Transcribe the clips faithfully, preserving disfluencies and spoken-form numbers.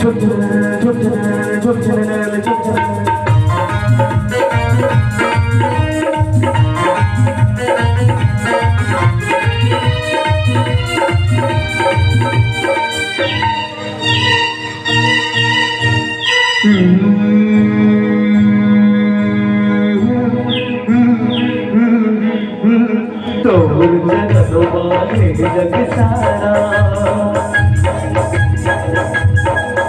तोर चरण माने जग सारा,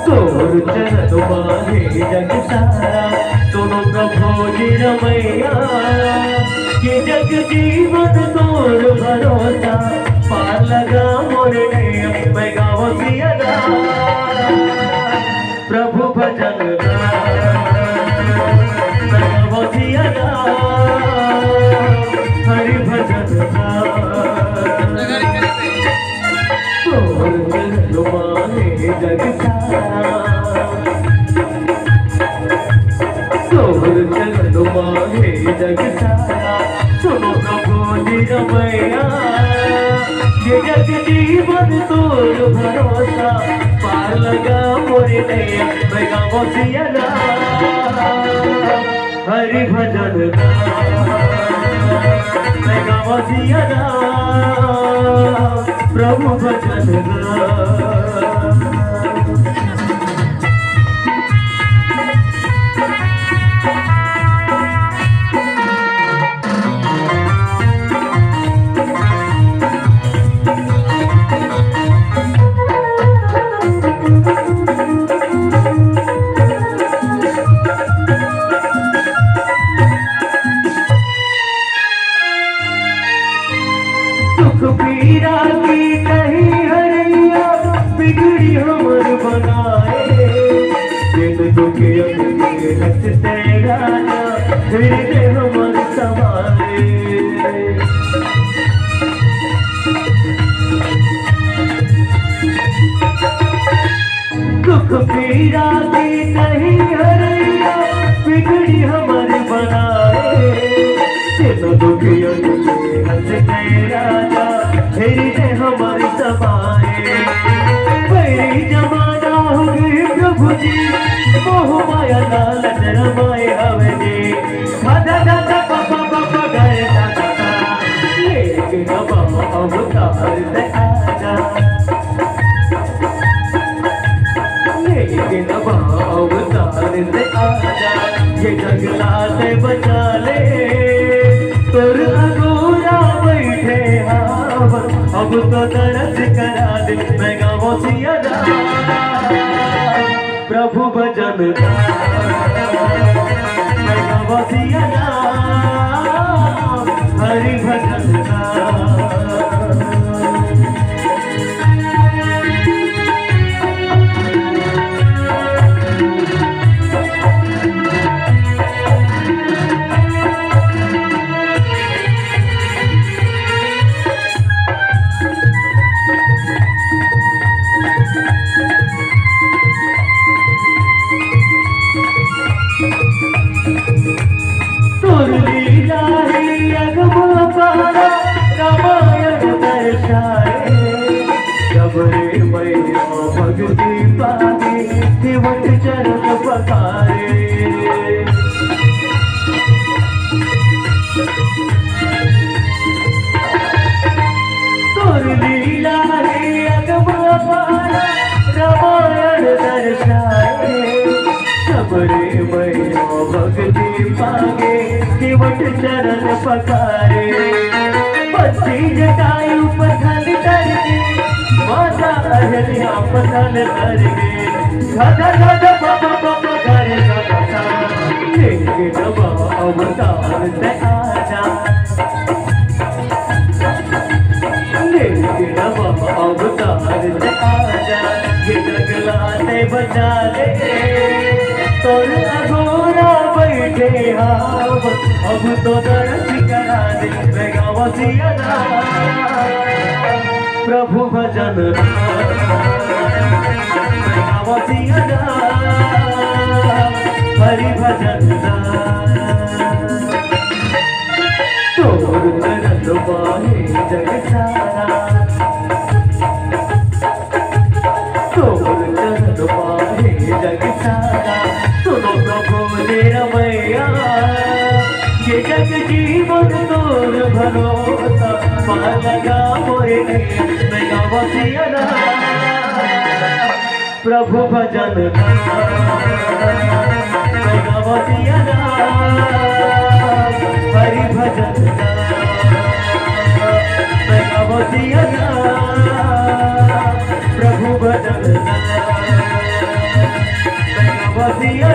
तोर चरण माने जग सारा। सुनो प्रभु जी रमैया, कि जग जीवन तोर भरोसा, पार लगा मोर नैया, मैं गावों सिया राम। प्रभु भजन गा, प्रभु सिया गा, हरि भजन गा। तोर चरण माने जग सारा, तोर चरण माने जग सारा। सुनो प्रभु जी रमैया, ये जग जीवन तोर भरोसा, पार लगा मोर नैया, मैं गावों सिया राम। हरि भजन गा, मैं गावों सिया राम, प्रभु भजन गा। दुख पीरा की कही हरैया, बिगड़ी हमर बनाए। दिन दुख अंत के हंसते राजा, हृदय हमर समाए। दुख पीरा की कही हरैया, बिगड़ी हमर बनाए। दिन दुख अंत के हंसते राजा, हृदय हमर समाए। बैरी जमाना होगे प्रभु जी, मोह माया लालच रमाए हवे जी। धा धा धा धा पा पा पा पा गा रे सा सा सा। लेके नवा अवतार ते आजा, लेके नवा अवतार ते आजा, ये जग ला ते बचा ले। तोर अगोरा बैठे हावन, अब तो दरस करा दे, मैं गावों सिया राम। प्रभु भजन गा, मैं गावों सिया राम, हरि भजन गा। तोर लीला ही अगम अपारा, रामायण दर्शाए। सबरे मैया भक्ति पावे, केवट चरण पखारे। तोर लीला हे अगम अपार, रामायण दर्शाए। सबरे मैया भक्ति पावे, केवट चरण पखारे। पंची जटायु पथल धर के, माता अहिल्या पथल धर के। धा धा धा धा पा पा पा पा गा रे सा सा सा। लेके नवा अवतार ते आजा, लेके नवा अवतार ते आजा, ये जग ला ते बचा ले। तोर अगोरा बैठे हावन, अब तो दरस करा दे, मैं गावों सिया राम। प्रभु भजन गा, मैं गावों सिया राम, हरि भजन गा। तोर चरण माने जग सारा, तोर चरण माने जीवन तोर भरोसा, पा लगा मोरे, मैं गावत सिया राम। प्रभु भजन गा, मैं गावत सिया राम। हरि भजन गा, मैं गावत सिया राम। प्रभु भजन गा, मैं गावत सिया